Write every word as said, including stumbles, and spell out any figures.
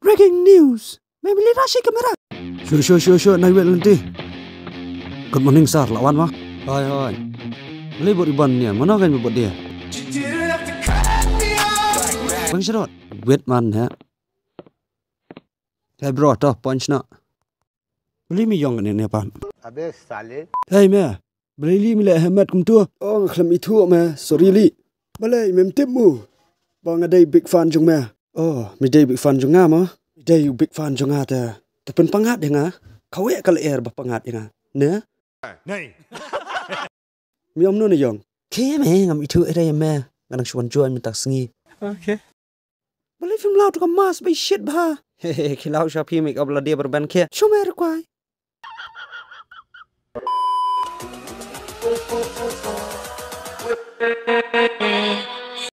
Breaking news. Me mili rashi kamera. Sure, sure, sure, sure, nai wet lenti. Good morning, sir. Lawan ma. Hai, hai. Mili bot iban nia, mana kan bot dia? Bang sirot. Wet man ha. Hey bro, to, punch na. Mili mi yong ni ni pan. Abe sale. Hey me. Balei li mi leh helmet kumtu? Oh, nga khlem ithuh me. Sorry li. Balei mem tip mo ba nga dei big fan jong me? Oh, mi dei big fan jong nga mo? Mi dei big fan jong nga te. Te pynpangad ïa nga. Kawei ka lyer ba pangad ïa nga. Ne? Nei. Mi ong no ne yong. Ke me ngam ithuh ere me. Nga nang shuan juan mynta sngi. Okay. Balei phim law tu ka mask ba i shit bha. Hehe, ki law sha phi make up la dia berben ke. Shu me requai.